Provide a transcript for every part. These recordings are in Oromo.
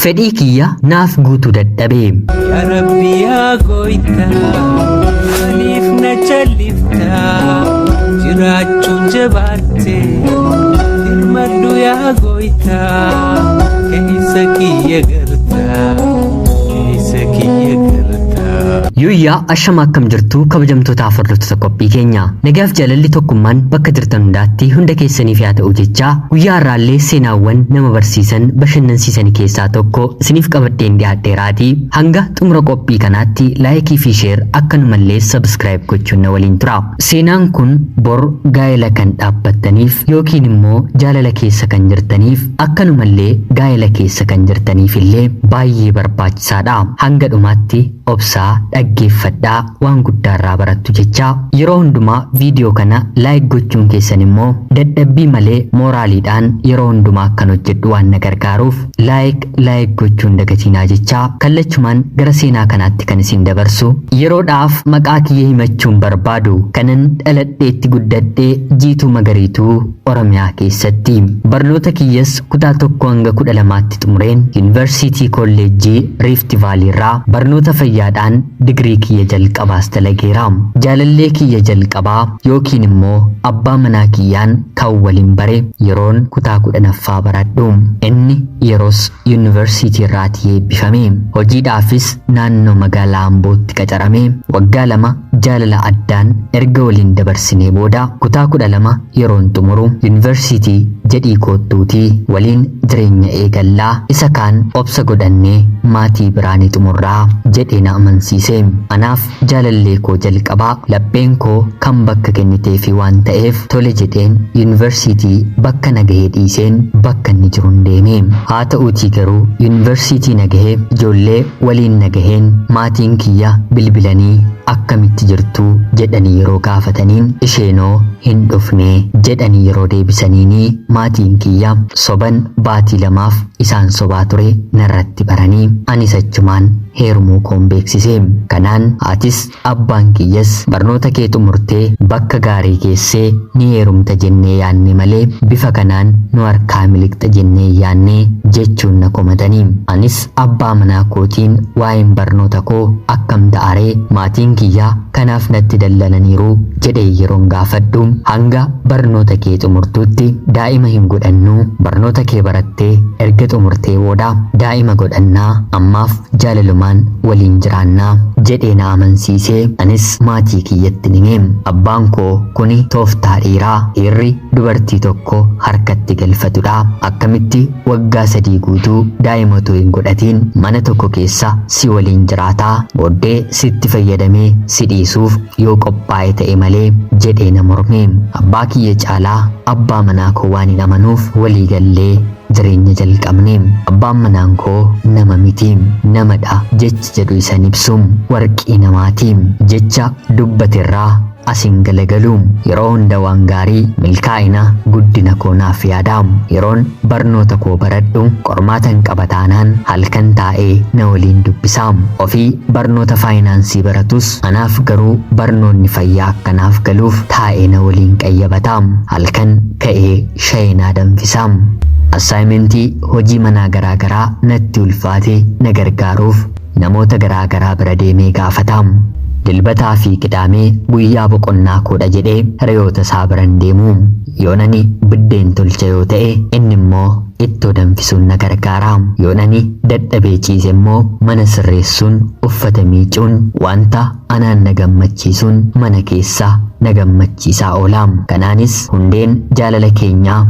Fedhii kiyya naaf guutuu dadhabe. Yaa Rabbi yaa gooytaa maaliif na jalliftaa jiraachuun jabaatte dirmadhu yaa gooytaa keessa kiyya gartaa keessa kiyya gartaa. Yuuyyaa ashama akkam jirtu kabajamtootaaf hordoftoota qophii keenya. Nagaaf jaalalli tokkummaan bakka jirtan hundaatti hunda keessaniif haa ta'u jechaa guyyaa har'aallee seenaawwan nama barsiisan bashannansiisan keessaa tokko isiniif qabadheen dhiyaadheeraatii hanga xumura qophii kanaatti like fi share akkanumallee subscribe gochuun na waliin tura. Seenaan kun bor gaa'ela kan dhaabbattaniif yookiin immoo jaalala keessa kan jirtaniif akkanumallee gaa'ela keessa kan jirtaniif illee baay'ee barbaachisaadha. Hanga dhumaatti obsaa dhaggeeffadhaa waan guddaa irraa barattu jechaa yeroo hundumaa viidiyoo kana like gochuun keessan immoo dadhabbii malee mooraaliidhaan yeroo hundumaa akkan hojjedhu waan na gargaaruuf like like gochuun dagatinaa jechaa kallachumaan gara seenaa kanaatti kan isin dabarsu yeroodhaaf maqaa kiyya himachuun barbaadu kanan dhaladheetti guddadhee Jiituu Magariituu Oromiyaa keessatti barnoota kiyyas kutaa 1 hanga 12tti xumureen Yuunivarsiitii Kolleejjii Riifti Vaalii irraa barnoota fayyaadhaan digirii kiyya jalqabaas dalageera. Jaalallee kiyya jalqabaa yookiin immoo abbaa manaa kiyyaan kan waliin bare yeroon kutaa 10ffaa baradhu. Inni yeroos yuunivarsiitii irraatii eebbifame. Hojiidhaafis naannoo magaalaa Ambootti qacarame. Waggaa 2 jaalala addaan erga waliin dabarsinee booda kutaa 12 yeroon xumuru yuunivarsiitii jedhii koottuutii waliin jireenya eegallaa isa kaan obsa godhannee maatii biraa ni xumurraa jedhee na amansiise. Anaaf jaalallee koo jalqabaa lapheen koo kan bakka kenniteefi waan ta'eef tole jedheen yuunivarsiitii bakka na gahee dhiiseen bakka inni jirun deeme. Haa ta'uutii garuu yuunivarsiitii na gahee ijoollee waliin na gaheen maatiin kiyya bilbilanii akkamitti jirtuu jedhanii yeroo gaafataniin isheenoo hin dhufne jedhanii yeroo deebisaniinii maatiin kiyya soban baatii lamaaf isaan sobaa ture narratti baranii anis achumaan heerumuu koon beeksise. Kanaan haatis abbaan kiyyas barnoota kee xumurtee bakka gaarii geessee ni heerumta jennee yaanne malee bifa kanaan nu harkaa miliqxa jennee yaanne jechuun na komatanii. Anis abbaa manaa kootiin waa'een barnoota koo akkam ta'aree maatiin kiyya kanaaf natti dallananiiru jedhee yeroon gaafadhu hanga barnoota kee xumurtuutti daa'ima hin godhannu barnoota kee barattee erga xumurtee booda daa'ima godhannaa ammaaf jaalalumaan waliin jiraannaa jedhee na amansiisee anis maatii kiyyatti hime. Abbaan koo kuni tooftaa dhiiraa dhiirri dubartii tokko harkatti galfatudha. Akkamitti waggaa 3 guutuu daa'ima otoo hin godhatiin mana tokko keessa si waliin jiraataa booddee sitti fayyadamee si dhiisuuf yoo qophaa'e ta'e malee jedhee na morme. Abbaa kiyya caalaa abbaa manaa koo waan hin amanuuf walii gallee jireenya jalqabne. Abbaan manaan koo nama miti, namadha jechi jedhu isan ibsu warqii namaati. Jecha dubbaterraa asin galagalu yeroo hunda waan gaarii milkaa'ina guddina koo naaf yaada. Yeroon barnoota koo baradhu qormaatan qaba taanaan halkan taa'ee na waliin dubbisa. Ofii barnoota faayinaansii baratus anaaf garuu barnoonni fayyaa akkanaaf galuuf taa'ee na waliin qayyabata. Halkan ka'ee shayee naa danfisa. Assaayimentii hojii manaa garaagaraa natti ulfaate na gargaaruuf namoota garaagaraa bira deemee gaafata. Dilbataa fi Qidaamee guyyaa boqonnaa koodha jedhee hiriyoota isaa bira hin deemu. Yoon ani biddeen tolcha yoo ta'e inni immoo ittoo danfisuun na gargaara. Yoon ani dadhabee ciise immoo mana sirreessuun, uffata miicuun, wanta anaan na gammachiisuun mana keessa na gammachiisaa oola. Kanaanis hundeen jaalala keenyaa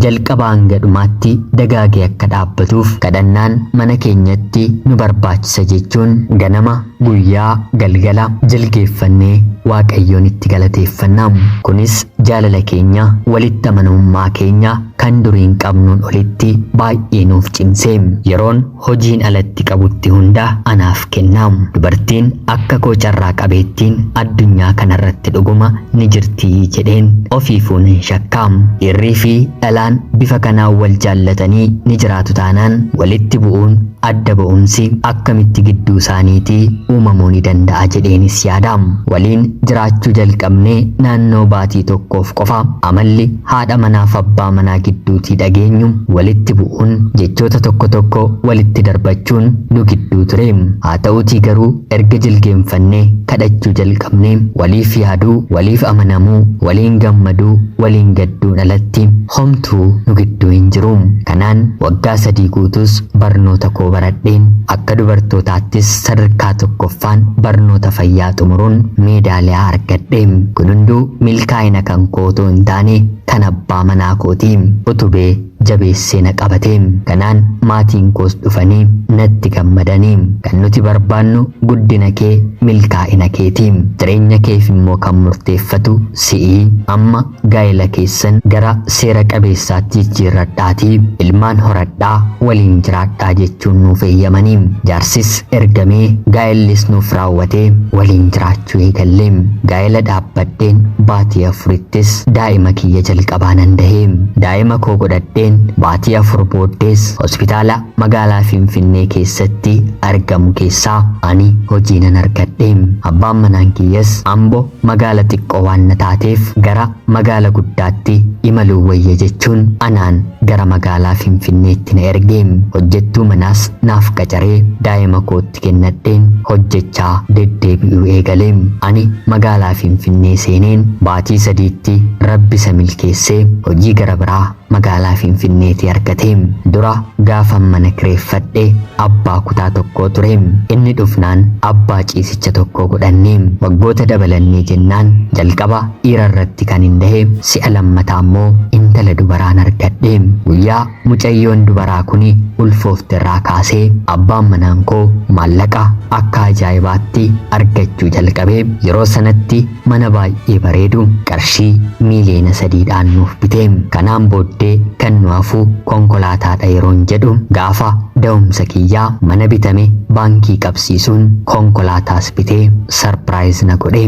jalqabaa hanga dhumaatti dagaagee akka dhaabbatuuf kadhannaan mana keenyatti nu barbaachisa jechuun ganama, guyyaa, galgala jilgeeffannee Waaqayyoon itti galateeffanna. Kunis jaalala keenya, walitti amanamummaa keenya kan duriin qabnuun olitti baay'ee nuuf cimse. Yeroon hojiin alatti qabutti hunda anaaf kenna. Dubartiin akka koo carraa qabeettiin addunyaa kanarratti dhuguma ni jirti jedheen ofiifuu nan shakka. Dhiirrii fi dhalaan Jaalallaan bifa kanaan wal jaallatanii ni jiraatu taanaan walitti bu'uun adda ba'umsi akkamitti gidduu isaaniitii uumamuu ni danda'a jedheenis yaada. Waliin jiraachuu jalqabnee naannoo baatii tokkoof qofa amalli haadha manaaf abbaa manaa gidduutii dhageenyu walitti bu'uun jechoota tokko tokko walitti darbachuun nu gidduu ture. Haa ta'uutii garuu erga jilgeenfannee kadhachuu jalqabnee waliif yaaduu, waliif amanamuu, waliin gammaduu, waliin gadduun alatti homtuu nu gidduu hin jiru. Kanaan waggaa 3 guutuus barnoota koo baradheen akka dubartootaattis sadarkaa tokkoffaan barnoota fayyaa xumuruun meedaaliyaa argadhe. Kun hunduu milkaa'ina kan koo otoo hin taane kan abbaa manaa kooti. Utubee jabeessee na qabate. Kanaan maatiin koos dhufanii natti gammadanii, kan nuti barbaannu guddina kee, milkaa'ina keeti. Jireenya keef immoo kan murteeffatu si'ii. Amma gaa'ela keessan gara seera qabeessaatti jijjiirradhaatii ilmaan horadhaa, waliin jiraadhaa jechuun nuuf eeyyamanii. Jaarsis ergamee gaa'ellis nuuf raawwatee waliin jiraachuu eegalle. Gaa'ela dhaabbadheen baatii 4ttis daa'ima kiyya jalqabaa nan dahee. Daa'ima koo godhadheen baatii 4 booddees hospitaala magaalaa Finfinnee keessatti argamu keessaa ani hojii nan argadhe. Abbaan manaan kiyyas Ambo magaala xiqqoo waan na taateef gara magaala guddaatti imaluu wayya jechuun anaan gara magaalaa Finfinneetti na erge. Hojjettuu manaas naaf qacaree daa'ima kootti kennadheen hojjechaa deddeebi'uu eegale. Ani magaalaa Finfinnee seeneen baatii 3tti Rabbi isa milkeessee hojii gara biraa magaalaa Finfinneetti argate. Dura gaafan mana kireeffadhe abbaa kutaa tokkoo ture. Inni dhufnaan abbaa ciisicha tokkoo godhanne. Waggoota dabalannee jennaan jalqaba dhiira irratti kan hin dahe, si'a lammataa immoo intala dubaraan argadhe. Guyyaa mucayyoon dubaraa kuni ulfoofte irraa kaasee abbaan manaan koo maallaqa akka ajaa'ibaatti argachuu jalqabe. Yeroo sanatti mana baay'ee bareedu qarshii miiliyoona 3dhaan nuuf bite. Kanaan booddee kan nu hafu konkolaataadha yeroon jedhu gaafa da'umsa kiyyaa mana bitame baankii qabsiisuun konkolaataas bitee sarpiraayiz na godhe.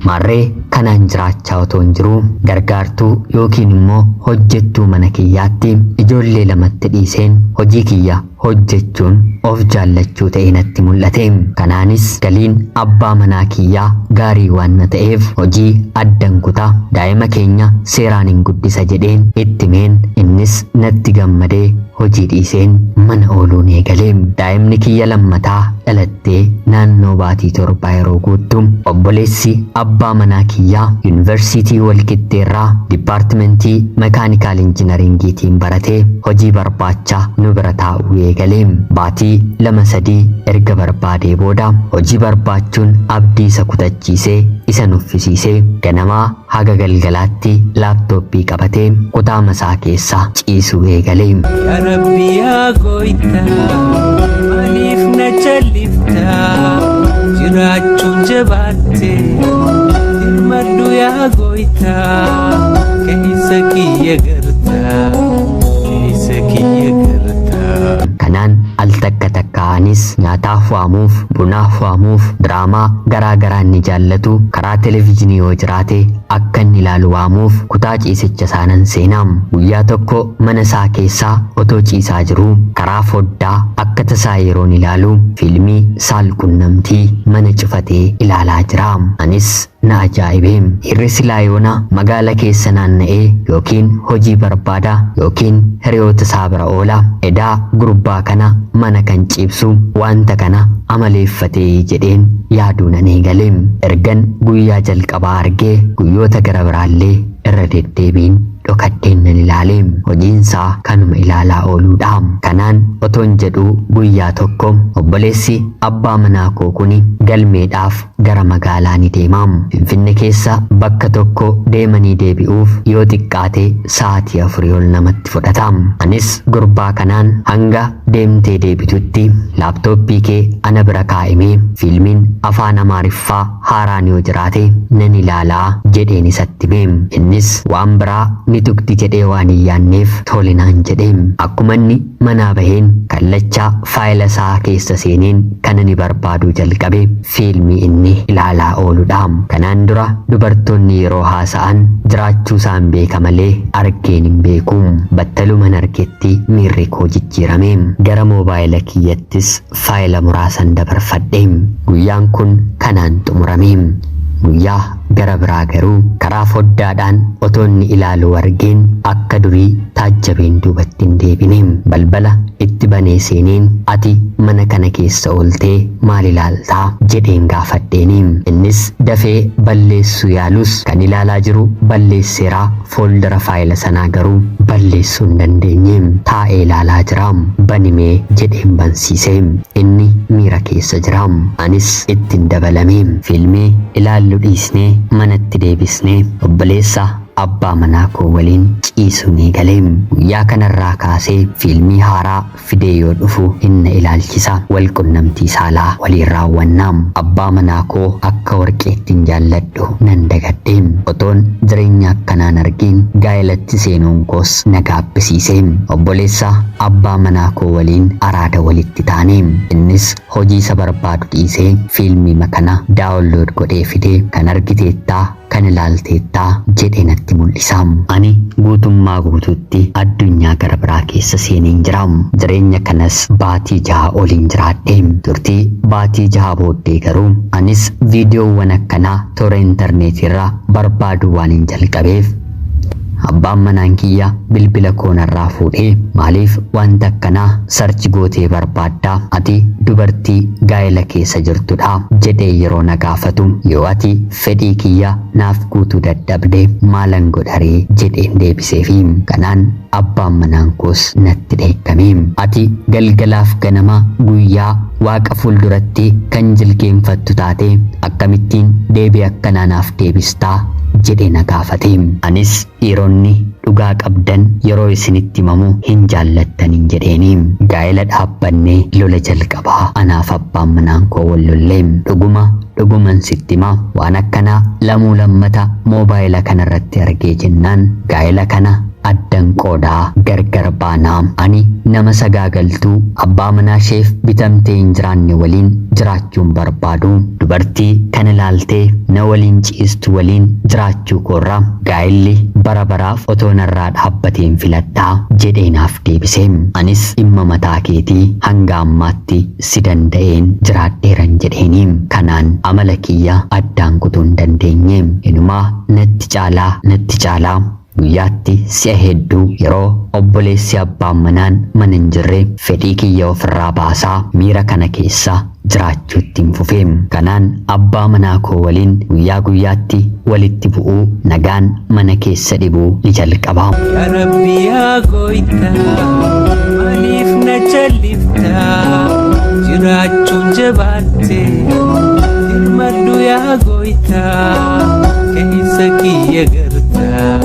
Maarree kanaan jiraachaa otoo hin jiruu gargaartuu yookiin immoo hojjettuu mana kiyyaatti ijoollee lamatti dhiiseen hojii kiyya hojjechuun of jaallachuu ta'e natti mul'ate. Kanaanis galiin abbaa manaa kiyyaa gaarii waan na ta'eef hojii addan kutaa daa'ima keenya seeraan hin guddisa jedheen itti meen, innis natti gammadee hojii dhiiseen mana ooluun eegale. Daa'imni kiyya lammataa dhalattee naannoo baatii 7 yeroo guuttu obboleessi abbaa manaa kiyyaa yuunivarsiitii Walqixxeerraa dipaartimentii mekaanikaal injinaringiitiin baratee hojii barbaacha nu bira taa'uu eegale. Baatii 2 3 erga barbaadee booda hojii barbaachuun abdii isa kutachiisee isa nuffisiisee ganamaa haga galgalaatti laaptooppii qabatee kutaa masaa keessa ciisuu eegale. Yaa Rabbi yaa gooytaa, maaliif na calliftaa? Jiraachuun jabaatte, dirmadhu yaa gooytaa. Keessa kiyya gartaa, keessa kiyya gartaa. Kanaan al takka takkaanis nyaataaf waamuuf, bunaaf waamuuf, diraamaa garaa garaa inni jaallatu karaa televezyiinii yoo jiraate akka inni ilaalu waamuuf kutaa ciisicha isaa nan seenaa. Guyyaa tokko mana isaa keessaa otoo ciisaa jiruu karaa foddaa akka tasaa yeroon ilaalu fiilmii saalqunnamtii mana cufatee ilaalaa jira. Anis na ajaa'ibe. Dhiirri silaa yoona magaala keessa naanna'ee yookiin hojii barbaada yookiin hiriyoota isaa bira oola. Edaa gurbaa kana mana kan ciibsu wanta kana amaleeffatee jedheen yaaduu nan eegale. Ergan guyyaa jalqabaa argee guyyoota gara biraallee irra deddeebiin dhokadheen nan ilaale. Hojiinsaa kanuma ilaalaa ooluudha. Kanaan otoon jedhuu guyyaa tokko obboleessi abbaa manaa koo kuni galmeedhaaf gara magaalaa ni deema. Finfinne keessa bakka tokko deemanii deebi'uuf yoo xiqqaate sa'aatii 4 ol namatti fudhata. Anis gurbaa kanaan hanga deemtee deebitutti laaptooppii kee ana bira kaa'imee fiilmiin afaan Amaariffaa haaraan yoo jiraate nan ilaalaa jedheen isatti hime. Innis waan biraa ni tuqti jedhee waan hin yaanneef tole naan jedhe. Akkuma inni manaa baheen kallacha faayila isaa keessa seeneen kan ani barbaaduu jalqabe fiilmii inni ilaalaa ooludha. Kanaan dura dubartoonni yeroo haasa'an jiraachuu isaan beeka malee argeen hin beeku. Battaluman argetti miirri koo jijjiirame. Gara moobaayila kiyyattis faayila muraasan dabarfadhe. Guyyaan kun kanaan xumurame. Guyyaa gara biraa garuu karaa foddaadhaan otoo inni ilaaluu argeen akka durii taajjabeen duubatti hin deebine. Balbala itti banee seeneen ati mana kana keessa ooltee maal ilaaltaa jedheen gaafadheeni. Innis dafee balleessuu yaalus kan ilaalaa jiru balleesseeraa, fooldara faayila sanaa garuu balleessuu hin dandeenye. Taa'ee ilaalaa jira. Banimee jedheen bansiise. Inni miira keessa jira. Anis ittiin dabalame. Fiilmii ilaallu dhiisnee manatti deebisnee obboleessa abbaa manaa koo waliin ciisuu ni galee. Guyyaa kanarraa kaasee fiilmii haaraa fidee yoo dhufu inni ilaalchisa. Wal qunnamtii saalaa waliin raawwannaa. Abbaa manaa koo akka warqeettiin jaalladhu nan dagadhe. Otoon jireenya akkanaan argin gaa'elatti seenuun koos na gaabbisiise. Obboleessa abbaa manaa koo waliin araada walitti taane. Innis hojii isa barbaadu dhiisee fiilmii makana download godhee fidee kan argiteettaa kan ilaalteettaa jedhee natti mul'isa. Ani guutummaa guutuutti addunyaa gara biraa keessa seeneen jira. Jireenya kanas baatii 6 oliin jiraadhe. Turtii baatii 6 booddee garuu anis viidiyoowwan akkanaa toora intarneetiirraa barbaaduu waan hin jalqabeef abbaan manaan kiyya bilbila koo narraa fuudhee maaliif wanta akkanaa search gootee barbaaddaa, ati dubartii gaa'ela keessa jirtudha jedhee yeroo na gaafatu, yoo ati fedhii kiyya naaf guutuu dadhabde maalan godharee jedheen deebiseefi. Kanaan abbaan manaan koos natti dheekkame. Ati galgalaaf ganama guyyaa waaqa fuulduratti kan jilgeenfattu taate akkamittiin deebii akkanaa naaf deebistaa jedhee na gaafate. Anis dhiironni dhugaa qabdan yeroo isinitti himamu hin jaallattanin jedheeni. Gaa'ela dhaabbannee lola jalqabaa anaaf abbaan manaan koo wal lollee. Dhuguma dhuguman sitti hima, waan akkanaa lamuu lammata moobaayila kanarratti argee jennaan gaa'ela kana addan qoodaa gargar baanaa. Ani nama sagaagaltuu abbaa manaa isheef bitamtee hin jiraanne waliin jiraachuun barbaadu. Dubartii kan ilaaltee na waliin ciistu waliin jiraachuu koorra gaa'elli bara baraaf otoo narraa dhaabbateen filadhaa jedhee naaf deebise. Anis dhimma mataa keetii, hanga ammaatti si danda'een jiraadheeran jedheeni. Kanaan amala kiyya addaan kutuu hin dandeenye. Inumaa natti caalaa natti caalaa guyyaatti si'a hedduu yeroo obboleessi abbaan manaan mana hin jirre fedhii kiyya ofirraa baasaa miira kana keessa jiraachuutti hin fufee. Kanaan abbaa manaa koo waliin guyyaa guyyaatti walitti bu'uu, nagaan mana keessa dhibuu ni jalqaba. Yaa Rabbi yaa gooytaa, maaliif na jalliftaa? Jiraachuun jabaatte, dirmadhu yaa gooytaa. Keessa kiyya gartaa,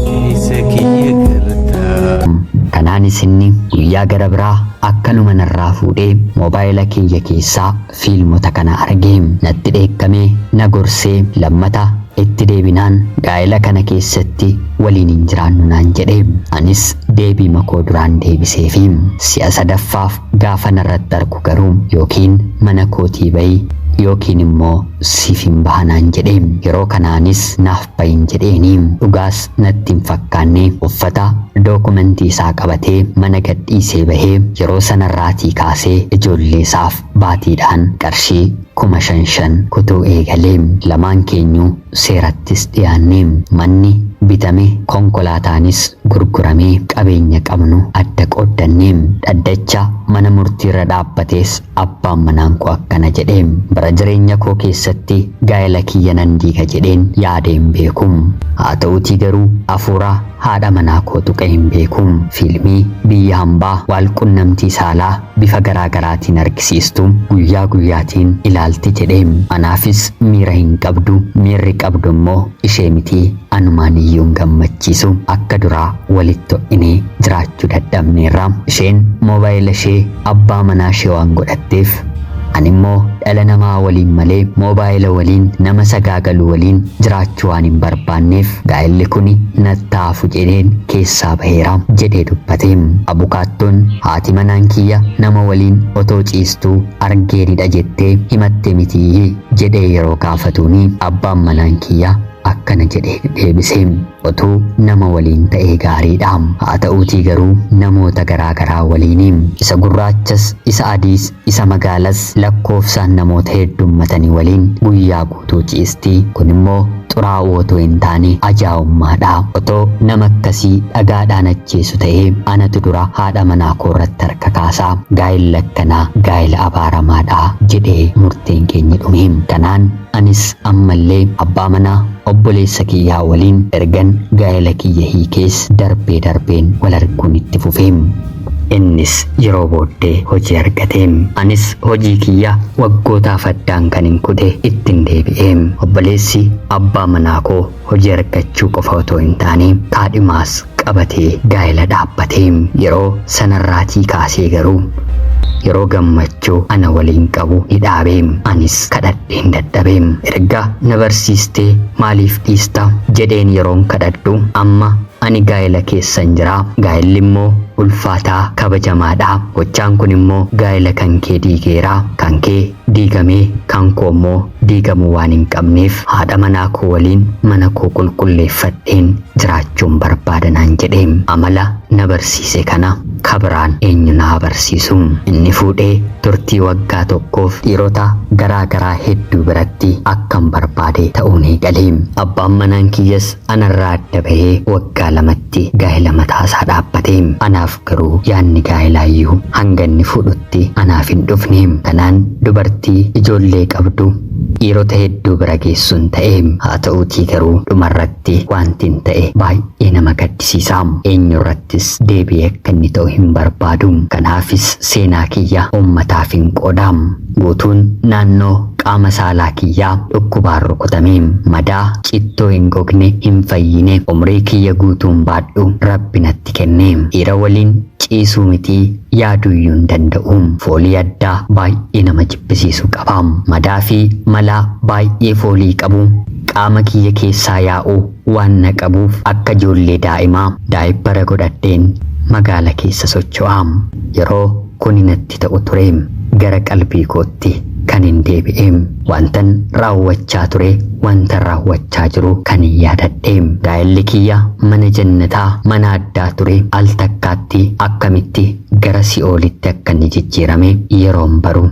keessa kiyya gartaa. Kanaanis inni guyyaa gara biraa akkanuma narraa fuudhee moobaayila kiyya keessaa fiilmota kana argee natti dheekkamee na gorsee lammata itti deebinaan gaa'ela kana keessatti waliin hin jiraannu naan jedhe. Anis deebii makoo duraan deebiseefi. Si'a sadaffaaf gaafa narratti argu garuu yookiin mana kootii bahi yookiin immoo siif hin bahanaan jedhe. Yeroo kanaanis naaf bahin jedheeni. Dhugaas natti hin fakkaanne. Uffata dookumentii isaa qabatee mana gadhiisee bahee yeroo sanarraatii kaasee ijoollee isaaf baatiidhaan qarshii 5,000 kutuu eegalee. Lamaan keenyuu seerattis dhiyaanne. Manni bitame, konkolaataanis gurguramee qabeenya qabnu adda qooddanne. Dhaddacha mana murtiirra dhaabbatees abbaan manaan koo akkana jedhe: bara jireenya koo keessatti gaa'ela kiyya nan diiga jedheen yaadeen beeku. Haa ta'uutii garuu hafuura haadha manaa koo tuqee hin beeku. Fiilmii biyya hambaa wal qunnamtii saalaa bifa garaa garaatiin argisiistu guyyaa guyyaatiin ilaalti jedhe. Anaafis miira hin qabdu, miirri qabdu immoo ishee miti, anumaan iyyuu hin gammachiisu. Akka duraa walitti ho'inee jiraachuu dadhabneerra. Isheen moobaayila ishee abbaa manaa ishee waan godhatteef Ani immoo dhala namaa waliin malee moobaayila waliin nama sagaagalu waliin jiraachuu waan hin barbaanneef gaa'elli kuni nattaafu jedheen keessaa baheera jedhee dubbate. Abukaattoon haati manaan kiyya nama waliin otoo ciistuu argeenidha jettee himatte mitii jedhee yeroo gaafatuuni abbaan manaan kiyya akkana jedhee deebise. Otuu nama waliin ta'ee gaariidha. Haa ta'uutii garuu namoota garaa garaa waliin isa gurraachas, isa adiis, isa magaalas lakkoofsaan namoota heddummatanii waliin guyyaa guutuu ciisti. Kun immoo xuraa'uu otoo hin taane ajaa'ummaadha. Otoo nama akkasii dhagaadhaan ajjeesu ta'ee anatu dura haadha manaa koo irratti harka kaasaa. Gaa'elli akkanaa gaa'ela abaaramaadha jedhee murteen keenya dhume. Kanaan anis ammallee abbaa manaa obboleessa kiyyaa waliin ergan gaa'ela kiyya hiikees darbee darbeen wal arguun itti fufe. Innis yeroo booddee hojii argate. Anis hojii kiyya waggootaaf addaan kan hin kute ittiin deebi'e. Obboleessi abbaa manaa koo hojii argachuu qofa otoo hin taane kaadhimaas qabatee gaa'ela dhaabbate. Yeroo sanarraatii kaasee garuu yeroo gammachuu ana waliin qabu ni dhaabe. Anis kadhadheen dadhabe. Erga na barsiistee maaliif dhiista jedheen yeroon kadhadhu amma ani gaa'ela keessan jira. Gaa'elli immoo ulfaataa kabajamaadha. Gochaan kun immoo gaa'ela kan kee diigeera. Kan kee diigamee kan koo immoo diigamuu waan hin qabneef haadha manaa koo waliin mana koo qulqulleeffadheen jiraachuun barbaada naan jedhe. Amala na barsiise kana kabiraan eenyu na barsiisu? Inni fuudhee turtii waggaa tokkoof dhiirota garaa garaa hedduu biratti akkan barbaade ta'uun eegale. Abbaan manaan kiyyas anarraa adda bahee waggaa lamatti gaa'ela mataasaa dhaabbate. Anaaf garuu yaadni gaa'elaayyuu hanga inni fuudhutti anaaf hin dhufne. Kanaan dubartii ijoollee qabdu dhiirota hedduu bira geessuun ta'e. Haa ta'uutii garuu dhumarratti wanti hin ta'e baay'ee nama gaddisiisa. Eenyurrattis deebi'ee akka inni ta'u hin barbaadu. Kanaafis seenaa kiyya uummataaf hin qooda. Guutuun naannoo qaama saalaa kiyyaa dhukkubaan rukutame. Madaa cittoo hin gogne hin fayyine umrii kiyya guutuun baadhu rabbi natti kenne. Dhiira waliin ciisuu mitii yaaduuyyuu hin danda'u. Foolii addaa baay'ee nama jibbisiisu qaba. Madaa fi malaa baay'ee foolii qabu qaama kiyya keessaa yaa'u waan na qabuuf akka ijoollee daa'imaa daayippara godhadheen magaala keessa socho'a. Yeroo kuni natti ta'u ture gara qalbii kootti kan hin deebi'e. Wantan raawwachaa ture, wantan raawwachaa jiru kan hin yaadadhe. Gaa'elli kiyya mana jannataa mana addaa ture al takkaatti akkamitti gara si'oolitti akka inni jijjiirame yeroon baru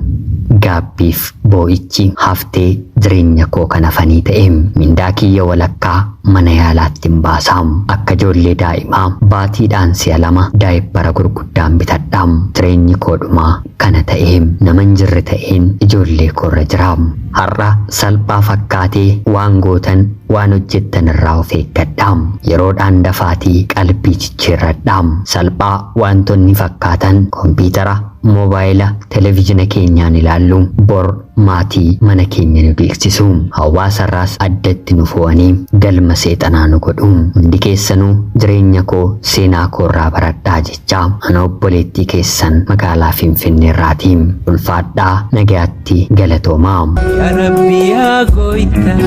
gaabbiif boo'ichi haftee jireenya koo kan hafanii ta'e. Mindaa kiyya walakkaa mana yaalaatti hin baasaa. Akka ijoollee daa'imaa baatiidhaan si'a lama daayippara gurguddaan bitadha. Jireenyi koo dhumaa kana ta'e. Nama hin jirre ta'een ijoollee koorra jira. Har'a salphaa fakkaatee waan gootan waan hojjettan irraa of eeggadha. Yeroodhaan dafaatii qalbii jijjiirradha. Salphaa wantoonni fakkaatan kompiitara, moobaayila, televizhina keenyaan ilaallu bor maatii mana keenya nu beeksisu. Hawaasarraas addatti nu fo'anii galma seexanaa nu godhu. Hundi keessanuu jireenya koo seenaa koo irraa baradhaa jecha ana obboleettii keessan magaalaa Finfinneerraati. Ulfaadhaa, nagayaatti, galatoomaa. Yaa Rabbi yaa Goytaa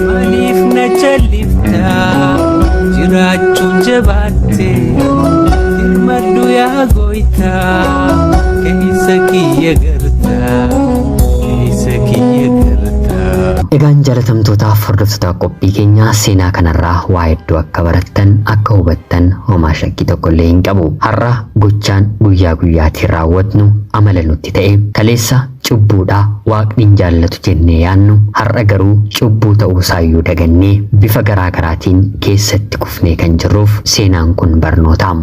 maaliif na challiftaa jiraachuun jabaatte dirmadhu yaa Goytaa keessa kiyya gartaa keessa kiyya gartaa. Egaan jaalatamtootaaf hordoftoota qophii keenyaa seenaa kanarraa waa hedduu akka barattan akka hubattan homaa shakkii tokko illee hin qabu. Har'a gochaan guyyaa guyyaatiin raawwatnu amala nutti ta'e kaleessa cubbuudhaa waaqni hin jaallatu jennee yaannu har'a garuu cubbuu ta'uu isaayyuu dagannee bifa garaa garaatiin keessatti kufnee kan jirruuf seenaan kun barnoota.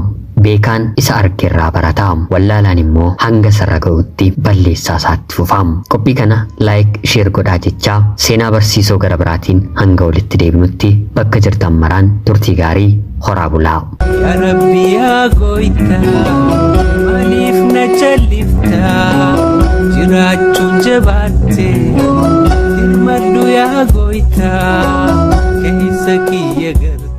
Beekaan isa argerraa barata. Wallaalaan immoo hanga sarara ga'utti balleessaa isaatti fufa. Qophii kana like, share godhaa jechaa seenaa barsiisoo gara biraatiin hanga walitti deebinutti bakka jirtan maraan turtii gaarii horaa bulaa. Yaa Rabbi yaa Goytaa maaliif na challiftaa jiraachuun jabaatte dirmadhu yaa Goytaa keessa kiyya gartaa.